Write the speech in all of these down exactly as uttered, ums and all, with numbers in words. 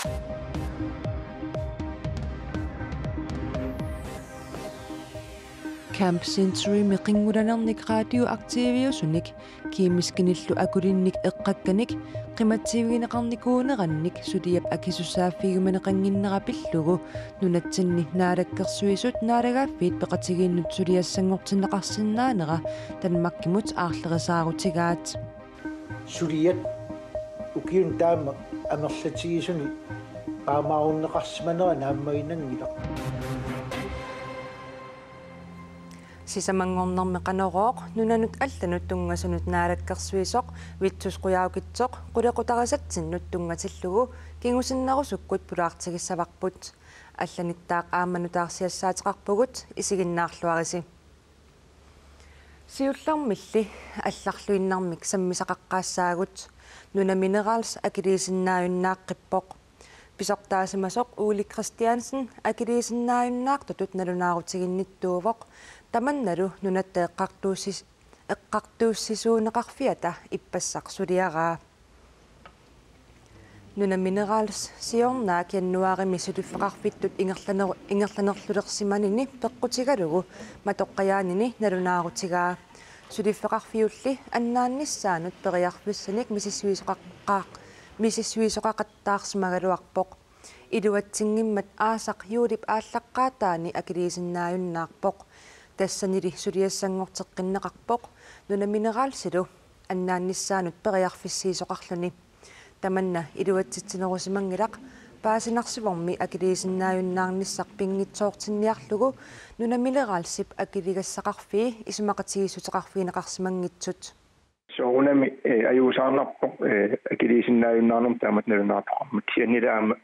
Camp Centurymi qinngulanernik radioaktiviusunik kiimiskinillu akulinnik eqqakkanik qimatsivigineqarnikuunerannik suliap akisussaaffigiumaneqannginnera pillugu nunatsinni Naalakkersuisut Naalagaaffiit Peqatigiinnut suliassanngortinneqarsinnaanera Danmarkimut aarlerisaarutigaat. Suliat ukiuni taama amerlatigisuni paamaarunneqarsimanera naammaginanngilaq. Sisamanngornermi Qanorooq nunanut allanut tunngasunut Naalakkersuisoq Vittus Qujaukitsoq qulequtarisatsinnut tunngatillugu kingusinnerusukkut pulaartigissavarput. Allanittaaq aamma nutaarsiassaateqarpugut, isiginnaarluarisi. Siullermilli allarluinnarmik sammisaqaqqaassaagut. Nunaminerals akiliisinnaajunnaaqqippoq. Pisortaasimasoq Ole Christiansen akiliisinnaajunnaartutut nalunaarutiginnittuuvoq. Tamannalu nunatta eqqartuussis-, eqqartuussisuuneqarfiata ippassaq suliaraa. Nunaminerals siornaak januaarimi suliffeqarfittut ingerlaner-, ingerlanerlulersimanini peqqutigalugu matoqqajaanini nalunaarutigaa. Suliffeqarfiulli annaannissaanut periarfissanik misissuisoqaqqaaq-, misissuisoqaqattaarsimagaluarpoq. Iluatsinngimmat aasaq juulip aallaqqaataani akiliisinnaajunnaarpoq. Tassanili suliassanngorteqqinneqarpoq Nunamineralsilu annaannissaanut periarfissiisoqarluni. Tamanna iluatsitsinerusimanngilaq paasinarsivormi akiliisinnaajunnaarnissaq pinngitsoortinniarlugu Nunamineralsip akiligassaqarfii isumaqatigiissuteqarfigineqarsimanngitsut. Soorunami, eh, ajuusaarnarpoq, eh, akiliisinnaajunnaarnermut taamatut nalunaartoqarmat. Kisiannili aamma,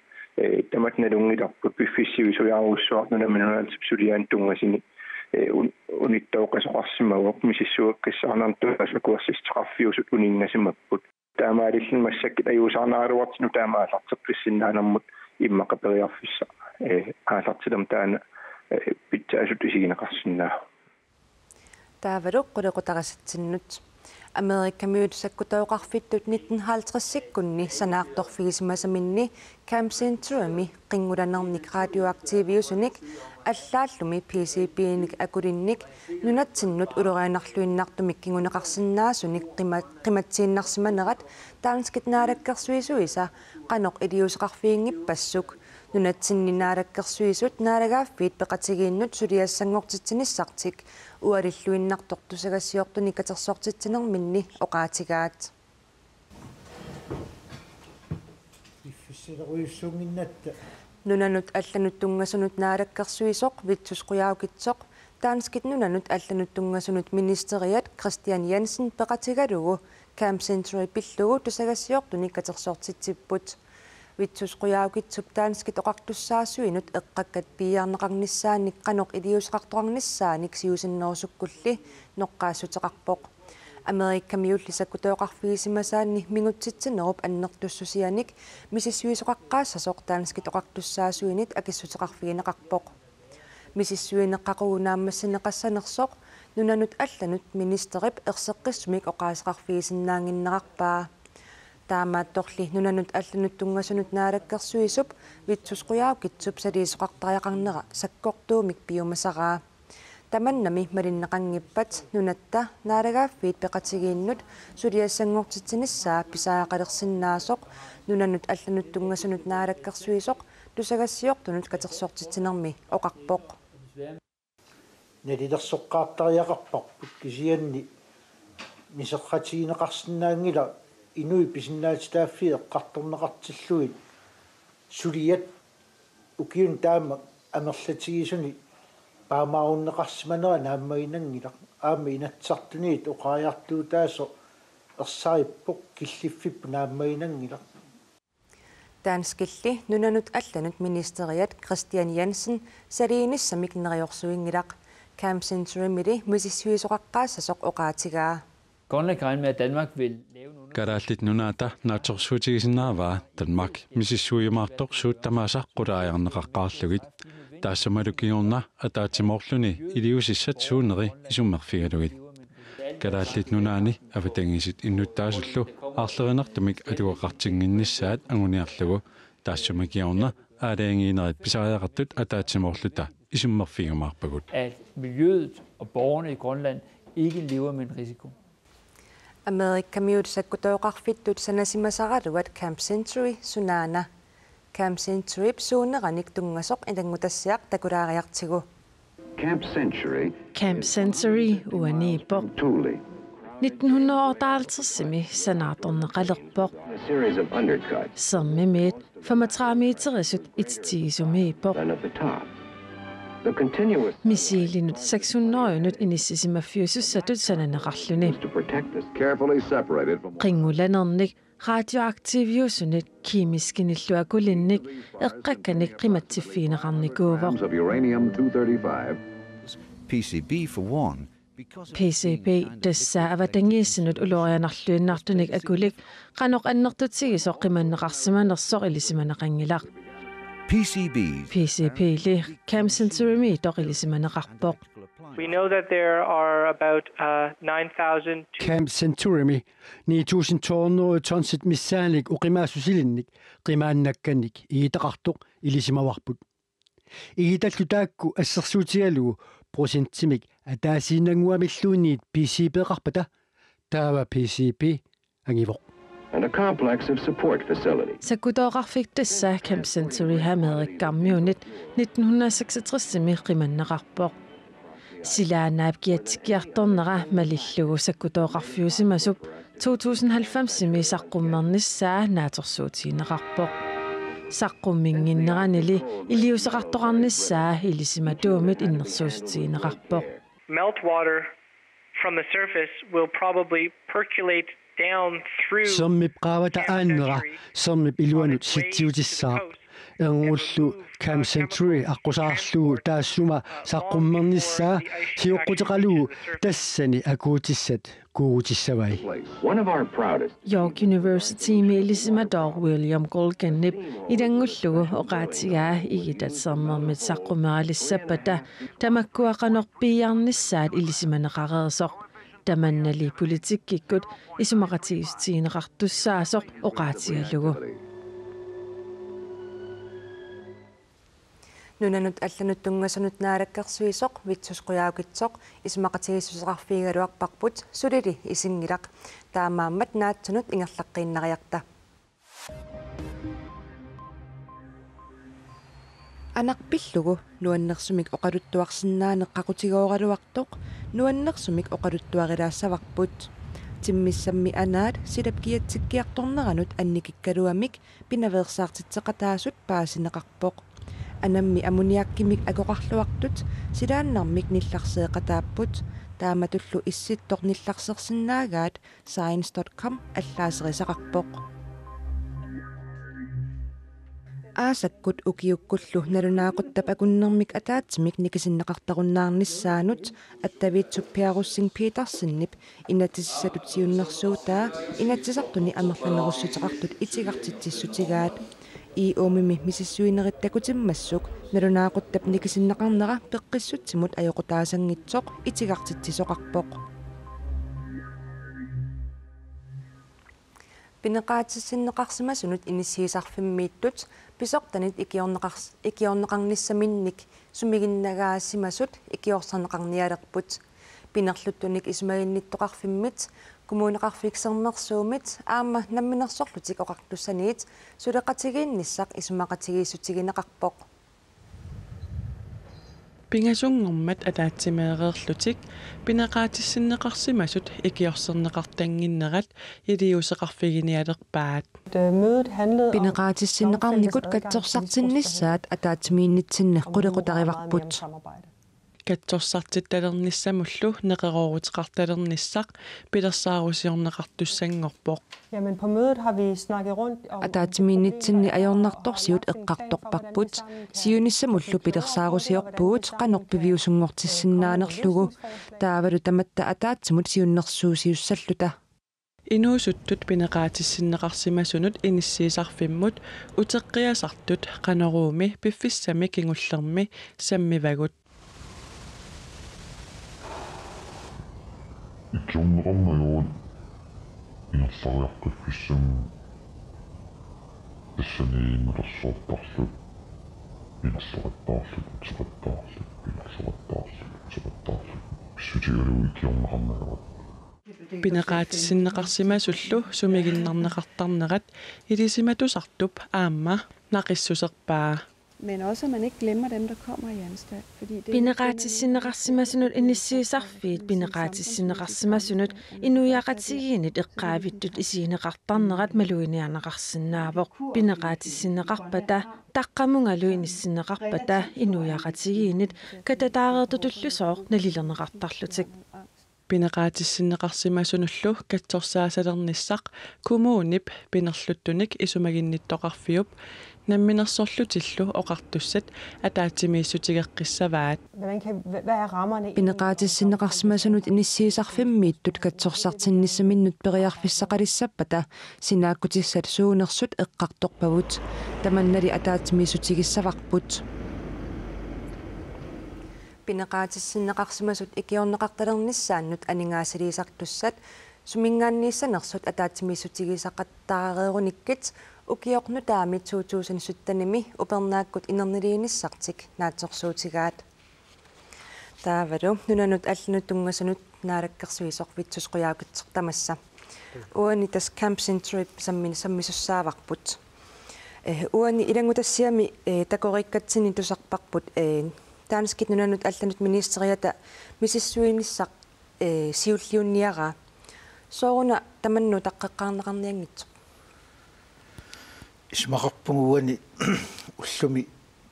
eh, tamatta nalunngilarput piffissaq sivisujaarujussuaq Nunamineralsip suliaanut tunngasuni, eh, un-, unittooqqasoqarsimavoq misissueqqissaarnermut taassuma akuersissuteqarfiusut uninngasimapput. Taamaalilluni massakkut ajuusaarnaraluartut nutaamik aallarteqqissinnaanermut immaqa periarfissaq, eh, aallartilermat taanna, eh, pitsaasutut isigineqarsinnaavoq. Taavalu qulequtarisatsinnut. Amerikamiut sakkutooqarfittut nitten halvtredsikkunni sanaartorfigisimasaminni Camp Centurymi qinngulanernik radioaktiviusunik allaallumi P C B-nik akulinnik nunatsinnut ulorianarluinnartumik kinguneqarsinnaasunik qima-, qimatsiinnarsimanerat danskit naalakkersuisuisa qanoq iliuuseqarfiginngippassuk. Nunatsinni Naalakkersuisut Naalagaaffiit Peqatigiinnut suliassanngortitsinissartik ualilluinnartoq tusagassiortunik katersortitsinerminni oqaatigaat. Piffissalerujussuunnginnatta. Nunanut allanut tunngasunut naalakkersuisoq Vittus Qujaukitsoq danskit nunanut allanut tunngasunut ministeriat Kristian Jensen peqatigalugu Camp Century pillugu tusagassiortunik katersortitsipput. Vittus Qujaukitsup danskit oqartussaasuinut eqqakkat piiarneqarnissaannik qanoq iliuuseqartoqarnissaanik siusinnerusukkulli noqqaassuteqarpoq. Amerikamiulli sakkutooqarfigisimasaanni mingutsitsinerup annertussusianik misissuisoqaqqaassasoq danskit oqartussaasuinit akissuteqarfigineqarpoq. Misissuineq qaqugu naammassineqassanersoq nunanut allanut ministerip erseqqissumik oqaaseqarfigisinnaannginnerarpaa. Taamaattorli nunanut allanut tunngasunut naalakkersuisup Vittus Qujaukitsup saliisoqartariaqarnera sakkortuumik piumasaraa. Tamannami malinneqanngippat nunatta Naalagaaffiit Peqatigiinnut suliassanngortitsinissaa pisariaqalersinnaasoq nunanut allanut tunngasunut naalakkersuisoq tusagassiortunut katersortitsinermi oqarpoq. Nalilersoqqaartariaqarparput kisianni miseqatigineqarsinnaanngilaq inuit pisinnaatitaaffii eqqartorneqartillugit suliat ukiuni taama amerlatigisuni paamaarunneqarsimanera naammaginanngilaq. Aamma Inatsisartuniit oqariartuutaasoq ersarippoq, killiffipput naammaginanngilaq. Danskilli nunanut allanut ministeriat Kristian Jensen saliinissamik neriorsuinngilaq. Camp Centurymili misissuisoqaqqaassasoq oqaatigaa. Godt nok regne med, at Danmark vil lave en undersøgelse. Kalaallit Nunaata naatsorsuutigisinnaavaa Danmark misissuiumaartoq suut tamaasa qulaajarneqaqqaarlugit. Taassumalu kingorna ataatsimoorluni iliuusissat suuneri isummerfigalugit. Kalaallit Nunaanni avatangiisit innuttaasullu aarlerinartumik atugaqartinnginnissaat anguniarlugu Taassuma kingorna aalajangiinerit pisariaqartut ataatsimoorluta isummerfigiumaarpagut. At miljøet og borgerne i Grønland ikke lever med en risiko. Amerikamiut sakkutooqarfittut sanasimasaraluat Camp Century sunaana. Camp Centuryp suuneranik tunngasoq ilanngutassiaq takulaariartigu. Camp Century Camp Century uaniippoq. Thule. Nitten hundrede og otteoghalvtredsimi sanaartorneqalerpoq. A series of undercuts. Sermimiit femogtredive meterisut ititiisumiippoq. And at the top, the continuous Missilinut seks hundredenut inissisimaffiusussatut sananeqarluni. To protect us. Carefully separated from Qingulanernik radioaktiviusunit kemiskinilu akulinnik eqqakkanik qimatsiffigineqarnikuuvoq. Of uranium two thirty-five. P C B for one, because of P C B tassa avatangiisinut ulorianarluinnartunik akulik qanoq annertutigisoq qimanneqarsimanersoq ilisimaneqanngilaq. P C Bs P C B-li Camp Centurymiittoq ilisimaneqarpoq. We know that there are about uh, nine thousand Camp Centurymi ni tusind to hundrede tonsit missaannik oqimaassusilinnik qimaannakkannik igitaqartoq ilisimavarput. Igitallu taakku assersuutigalugu procentimik ataasiinnannguamilluunniit P C B-qarpata taava P C B angivoq. And a complex of support facilities. Sakkutooqarfik tassa Camp Century Amerikamiunit nitten hundrede seksogtresimi qimanneqarpoq. Silaannaap kiatsikkiartornera malillugu sakkutooqarfiusimasup to tusind halvfemsimi saqqummernissaa naatsorsuutigineqarpoq. Saqqumminnginneranili iliuuseqartoqarnissaa ilisimatuumit innersuussutigineqarpoq. Meltwater from the surface will probably percolate down through Sermip qaavata aannera sermip iluanut sitsiutissaaq. Erngullu Camp Century aqqusaarlugu taassuma saqqummernissaa sioqquteqalugu tassani akuutissat kuugutissavai. One of our proudest York Universitymi ilisimatooq William Goldganip ilanngullugu oqaatigaa igitat sermermit saqqummeralissappata tamakkua qanoq piiarnissaat ilisimaneqareersoq. Tamannali politikkikkut isumaqatigiissutigineqartussaasoq oqaatigalugu. Nunanut allanut tunngasunut naalakkersuisoq Vittus Qujaukitsoq isumaqatigiissuseqarfigigaluarparput sulili isinngilaq. Taamaammat naatsunut ingerlaqqiinnariarta. Anarpillugu nuannersumik oqaluttuarsinnaaneq qaqutigooraluartoq nuannersumik oqaluttuarilaassavarput. Timmissammi anaat silap kiatsikkiartorneranut annikikkaluamik pinaveersaartitseqataasut paasineqarpoq. Anammi ammoniakkimik akoqarluartut silaannarmik nillarseeqataapput, taamatullu issittoq nillarsersinnaagaat science dot com allaaserisaqarpoq. Aasakkut ukiukkullu nalunaaquttap akunnermik ataatsimik nikisinneqartarunnaarnissaanut Attaviitsup Per Rosing Petersenip inatsisissatut siunnersuutaa Inatsisartuni amerlanerussuteqartut itigartitsissutigaat. I O M-imi misissuinerit takutimmassuk nalunaaquttap nikisinneqarnera peqqissutsimut ajoqutaasanngitsoq itigartitsisoqarpoq. Pineqaatissinneqarsimasunut inissiisarfimmiittut pisortanit ikiorneqars-, ikiorneqarnissaminnik sumiginnagaasimasut ikiorserneqarnialerput. Pinerluttunik isumaginnittoqarfimmit, Kommuneqarfik Sermersuumit aamma Namminersorlutik Oqartussaniit suleqatigiinnissaq isumaqatigiissutigineqarpoq. Pingasunngormat ataatsimeereerlutik pineqaatissinneqarsimasut ikiorserneqartannginnerat iliuuseqarfiginialerpaat. Pineqaatissinneqarnikut katsorsartinnissaat ataatsimiinnitsinni qulequtarivarput. Katsorsartittalernissamullu neqerooruteqartalernissaq pilersaarusiorneqartussanngorpoq. Ataatsimiinnitsinni ajornartorsiut eqqartorparput. Siunissamullu pilersaarusiorpugut qanoq piviusunngortissinnaanerlugu. Taavalu tamatta ataatsimut siunnersuusiussalluta. Inuusuttut pineqaatissinneqarsimasunut inissiisarfimmut uteqqiasartut Qanoruumi piffissami kingullermi sammivagut. Ikiorneqarneq ajorami ingerlariaqqiffissammi. Tassani imersortarlu, imersoqattaarlu, uteqattaarlu, imersoqattaarlu, uteqattaarlu. Pissutigalugu ikiorneqarneraat. Pineqaatissinneqarsimasullu sumiginnarneqartarnerat ilisimatusartup aamma naqissuserpaa. Men også, at man ikke glemmer dem, der kommer i anstalt. Fordi det er ikke det, man... Pineqaatissinneqarsimasunut inissiisarfiit pineqaatissinneqarsimasunut inuiaqatigiinnit eqqaavittut isigineqartarnerat maluginiarneqarsinnaavoq. Pineqaatissinneqarpata taqqamungalu inissinneqarpata inuiaqatigiinnit katataareertutullusooq nalilerneqartarlutik. Pineqaatissinneqarsimasunullu katsorsaasalernissaq kommunip pinerluttunik isumaginnittoqarfiup namminersorlutillu oqartussat ataatsimiissutigeqqissavaat. Hvordan kan, hvad, hvad er rammerne egentlig? Pineqaatissinneqarsimasunut inissiisarfimmiittut katsorsartinnissaminnut periarfissaqalissappata sinaakkutissat suunersut eqqartorpavut. Tamannali ataatsimiissutigissavarput. Pineqaatissinneqarsimasut ikiorneqartalernissaannut aningaasaliisartussat suminngaanniissanersut ataatsimiissutigisaqattaareerunikkit ukioq nutaami to tusind syttenimi upernaakkut inerniliinissartik naatsorsuutigaat. Taavalu nunanut allanut tunngasunut naalakkersuisoq Vittus Qujaukitsoq tamassa. Uani tassa Camp Century sammin-, sammisussaavarput. Eh, uani ilanngutassiami, eh, takoriikkatsinni tusarparput, eh, danskit nunanut allanut ministeriata misissuinissaq, eh, siulliunniaraa. Sooruna tamanna utaqqeqqaarneqarnianngitsoq? Isumaqarpunga uani ullumi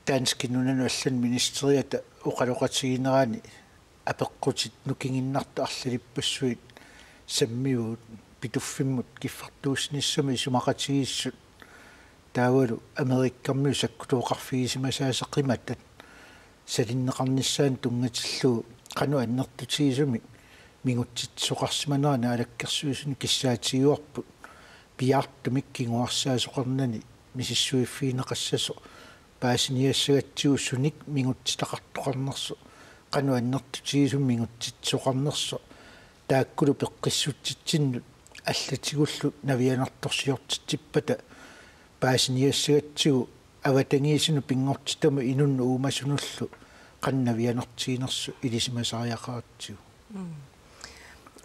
danskit nunanut allanut ministeriata oqaloqatigiinnerani apeqqutit nukinginnartut arlalippassuit sammivugut Pituffimmut kiffartuussinissamut isumaqatigiissut. Taavalu Amerikkarmiut sakkutooqarfigisimasaasa qimatat salinneqarnissaannut tunngatillugu qanoq annertutigisumik mingutsitsisoqarsimanera naalakkersuisuni kissaatigaarput piaartumik kinguarsaasoqarnani misissuiffigineqassasoq paasiniassagatsigu sunik mingutsitaqartoqarnersoq, qanoq annertutigisumik mingutsitsisoqarnersoq, taakkulu peqqissutsitsinnut allatigullu navianartorsiortitsippata paasiniassagatsigu avatangiisinut pinngortitamut inunnut uumasunullu qanoq navianartiginersoq ilisimasariaqaratsigu. Mm.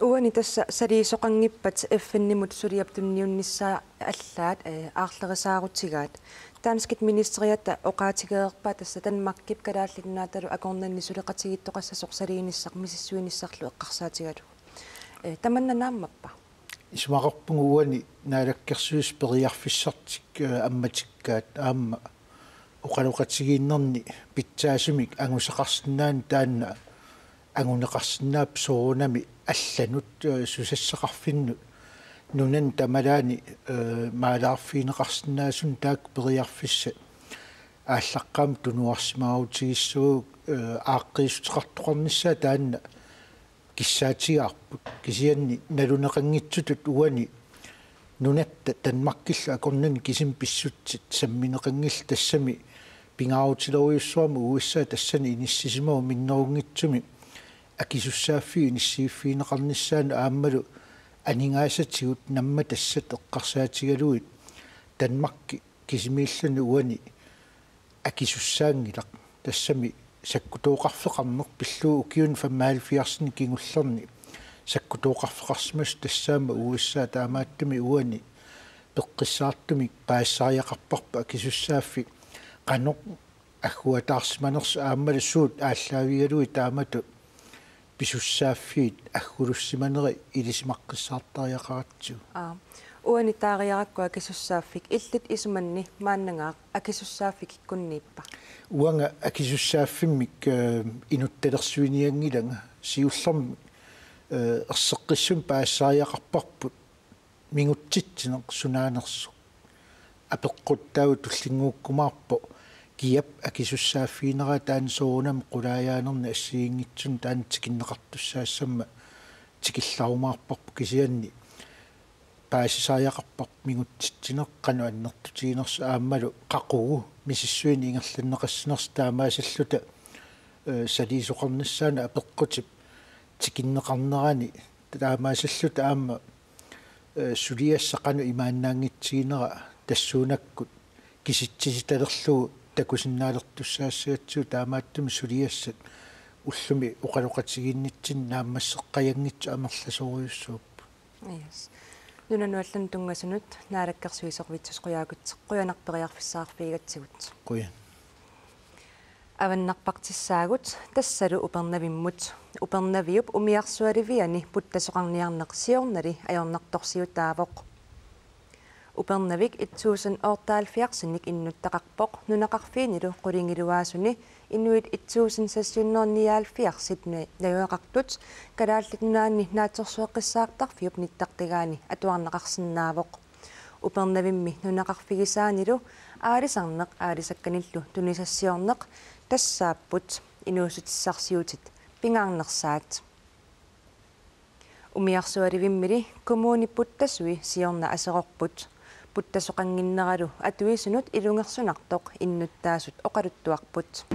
Uani tassa saliisoqanngippat F N-imut suliap tunniunnissaa allaat, eh, aarlerisaarutigaat. Danskit ministeriata oqaatigereerpaa tassa Danmarkip Kalaallit Nunaatalu akornanni suleqatigiittoqassasoq saliinissaq misissuinissarlu eqqarsaatigalugu. Eh, tamanna naammappa? Isumaqarpunga uani naalakkersuisut periarfissartik, eh, ammatikkaat aamma oqaloqatigiinnerni pitsaasumik angusaqarsinnaanut taanna anguneqarsinnaapput soorunami allanut, eh, susassaqarfinnut nunanut tamalaani, eh, maalaarfigineqarsinnaasunut taakku periarfissat aallaqqaammut tunuarsimaarutigissagutsigu, eh, aaqqiissuteqartoqarnissaa taanna kissaatigaarput, kisianni naluneqanngitsutut uani nunatta Danmarkillu akornanni kisimik pissutsit sammineqanngillat, tassami pingaarutilerujussuarmik U S A tassani inissisimavoq minnerunngitsumik akisussaaffiup inissiiffigineqarnissaanut aammalu aningaasatigut nammatassat eqqarsaatigalugit Danmarki kisimiilluni uani akisussaanngilaq. Tassami sakkutooqarfeqarneq pillugu ukiuni femoghalvfjerdsini kingullerni sakkutooqarfeqarsimasoq tassaammat U S A, taamaattumik uani peqqissaartumik paasisariaqarparput akisussaaffik qanoq agguataarsimanersoq aammalu suut aallaavigalugit taamatut pisussaaffiit aggulussimaneri ilisimaqqissaartariaqaratsigu. Aa. Uani taariarakku akisussaaffik illit isumanni maannangaaq akisussaaffik ikkunniippa? Uanga akisussaaffimmik, eh, inuttalersuinianngilanga, siullermik, eh, erseqqissumik paasisariaqarparput mingutsitsineq sunaanersoq. Apeqqut taava tullinnguukkumaarpoq kiap akisussaaffigineraat taanna soorunami qulaajaanerni assigiinngitsunik taanna tikinneqartussaassammat tikillarumaarparput, kisianni paasisariaqarparput mingutsitsineq qanoq annertutiginersoq aammalu qaqugu misissuineq ingerlanneqassinersoq taamaasilluta, eh, saliisoqarnissaanut apeqqutip tikinneqarnerani taamaasilluta aamma, eh, suliassaq qanoq imaannaanngitsiginera tassuunakkut Kisitsisitalerlugu takusinnaalertussaassagatsigu taamaattumik suliassat ullumi oqaloqatigiinnitsinni naammasseqqajanngitsut amerlasoorujussuupput. Yes. Nunanut allanut tunngasunut naalakkersuisoq Vittus Qujaukitseq, qujanaq periarfissaqarfigigatsigut. Qujan. Avannarpartissaagut tassalu Upernavimmut. Upernaviup umiarsualiviani puttasoqarniarneq siornali ajornartorsiutaavoq. Upernavik et tusind otteoghalvfjerdsinik innuttaqarpoq nunaqarfiinilu qulingiluaasuni inuit et tusind seks hundrede nioghalvfjerdsit na-, najugaqartut Kalaallit Nunaanni Naatsorsueqqissaartarfiup nittartagaani atuarneqarsinnaavoq. Upernavimmi nunaqarfigisaanilu aalisarneq aalisakkanillu tunisassiorneq tassaapput inuussutissarsiutit pingaarnersaat. Umiarsualivimmili kommuni puttasui siorna aserorput. Puttasoqannginneralu atuisunut ilungersunartoq innuttaasut oqaluttuarput.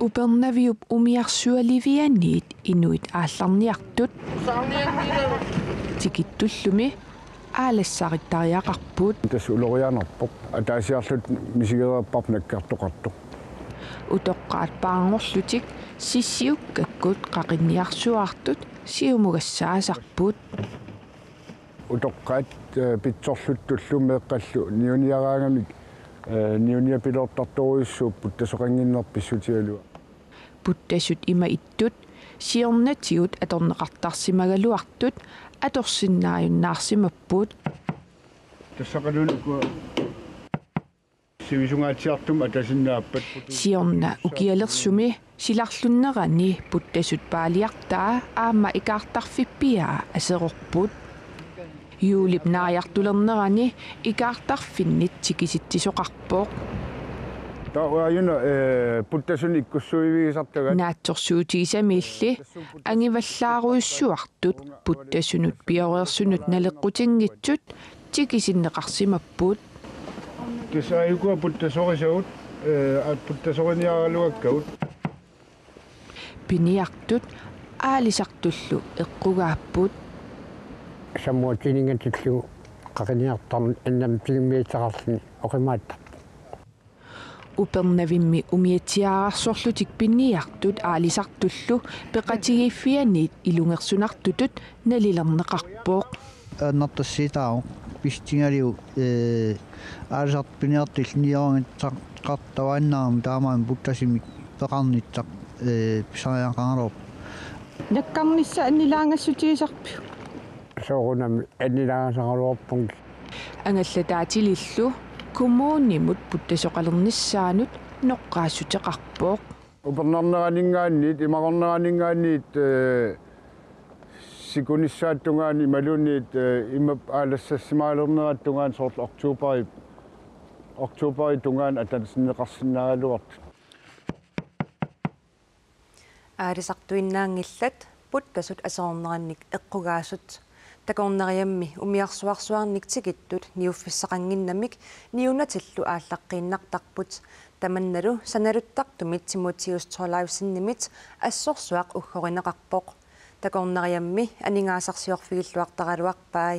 Upernaviup umiarsualivianiit inuit aallarniartut tikittullumi aalassarittariaqarput. Tassa ulorianarpoq. Ataasiarluta misigereerparput nakkartoqartoq. Utoqqaat paarngorlutik sissiukkakkut qaqinniarsuaartut siumugassaasarput. Utoqqaat, eh, pitsorluttullu meeqqallu niuniaraangamik, eh, niuniapiloortartorujussuupput puttasoqannginneq pissutigalugu. Puttasut ima ittut siornatigut atorneqartarsimagaluartut atorsinnaajunnaarsimapput. Tassaqaluunniit ukua sivisungaatsiartumik atasinnaappat. Siorna ukialersumi silarlunnerani puttasut paaliartaa aamma ikaartarfippiaa aserorput. Juulip naajartulernerani ikaartarfinnit tikisitsisoqarpoq. Taava ajuna, eh, puttasunik ikkussuivigisartagat. Naatsorsuutigisamiilli angivallaarujussuartut puttasunut pioreersunut naleqqutinngitsut tikisinneqarsimapput. Tassa ukua puttasorisavut, eh, a-, puttasoriniaraluakkagut. Piniartut aalisartullu eqqugaapput. Sammuatininngatillugu qaqiniartarneq annamtigimmiitaqarluni oqimaattarpoq. Upernavimmi umiatsiaararsorlutik piniartut aalisartullu peqatigiiffianiit ilungersunartutut nalilerneqarpoq. Annertussitaavoq pistingaliu, eh, aalisartut piniartut niorngitsaqartavaannarami taamaammat puttasumik peqarnissaq, eh, pisariaqaraluarpoq. Nakkarnissaq annilaangassutigisarpiuk? Soorunami annilaangasaraluarpunga. Angallataatilillu kommunimut puttasoqalernissaanut noqqaassuteqarpoq. Upernarneraninngaanniit, imaqarneraninngaanniit, eh, sikunissaata tungaanut imaluunniit, eh, imap aalassassimagalernerata tungaanut soorlu oktoberip, oktoberip tungaanut atasinneqarsinnaagaluartut. Aalisartuinnaanngillat puttasut aserornerannik eqqugaasut. Takornariammi umiarsuarsuarnik tikittut niuffissaqannginnamik niunatillu aallaqqiinnartarput. Tamannalu sanaluttartumit Timotheus Thorleifsenimit assorsuaq uggorineqarpoq. Takornariammi aningaasarsiorfigilluartaraluarpai.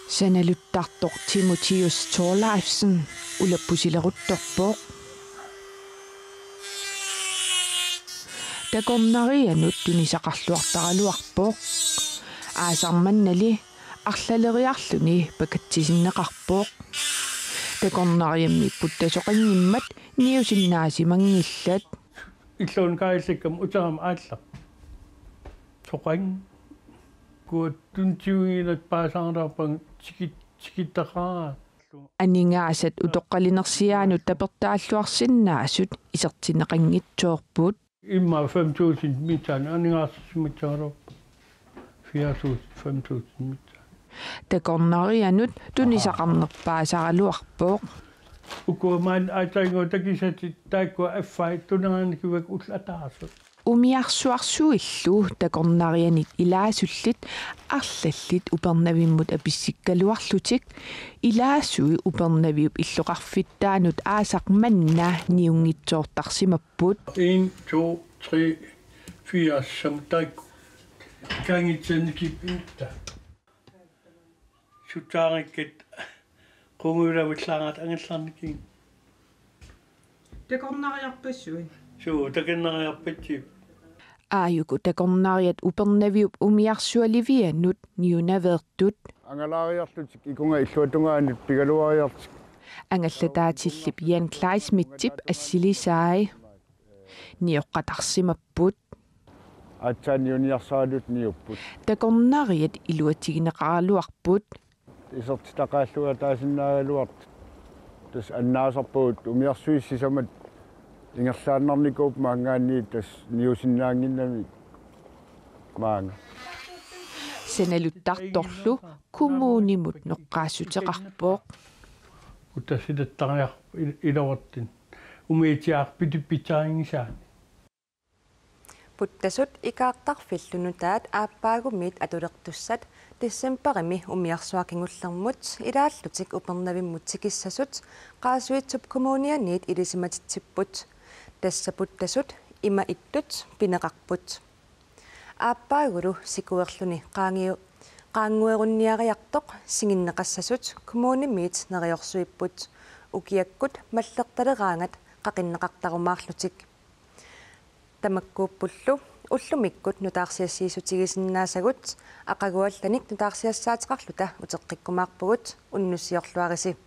Sanaluttartoq Timotheus Thorleifsen ulappusileruttorpoq. Takornarianut tunisaqarluartaraluarpoq. Aasaq mannali arlaleriarluni pakatsisinneqarpoq. Takornariammi puttasoqanngimmat niusinnaasimanngillat. Illuun kaajallakkama uterama aallaq. Soqanngikkuat tuntiuinngilat paasaartarpanga tikit-, tikittaqaraa. Aningaasat utoqqalinersiaanut tapertaalluarsinnaasut isertinneqanngitsoorput. Immaqa fem tusind mitsaani aningaasarsimassagaluarput. Fire tusind, fem tusind mitsaani. Takornarianut tunisaqarnerpaasaraluarpoq. Ukua maani aatsaannguaq takisatit taakkua affai tuneranikuuakka ullut ataaseq. Umiarsuarsuillu takornarianit ilaasullit arlallit Upernavimmut apissikkaluarlutik ilaasui Upernaviup illoqarfittaanut aasaq manna niunngitsoortarsimapput. En, to, tre, fire, som taakku. Kangitsanikip inta. Sutsaarikkat qungujulavillaarat angallarnikkit. Takornariarpassuit. Suu, takornariarpassuit. Aajuku takornariat Upernaviup umiarsualivianut niunaveertut. Angalaariarlutik ikunga illuatungaanut pigaluariartik. Angallataatillit Jan Kleismidtip assilisai. Nioqqatarsimapput. Aatsaat niuniarsaralutik niupput. Takornariat iluatigineqaraluarput. Isertitaqaallugit ataasinnaagaluartut. Tassa annaasarpagut umiarsuit sisamat ingerlaannarnikuupput maanngaanniit tassa niusinnaannginnamik maanga. Sanaluttartorlu kommunimut noqqaassuteqarpoq. Uttassitattariaq il-, iluartin. Umiatsiaq piti-, pitsaringisaani. Puttasut ikaartarfillu nutaat aappaagumiit atulertussat decembarimi umiarsuaq kingullermut ilaallutik Upernavimmut tikissasut Qaasuitsup Kommunianiit ilisimatitsipput. Tassa puttasut ima ittut pineqarput. Aappaagulu sikuerluni qaangiu-, qaannguerunniariartoq singinneqassasut kommunimiit neriorsuipput. Ukiakkut mallertaleraangat qaqinneqartarumaarlutik. Tamakkuuppullu ullumikkut nutaarsiassiissutigisinnaasagut aqagu allanik nutaarsiassaateqarluta uteqqikkumaarpugut, unnussiorluarisi.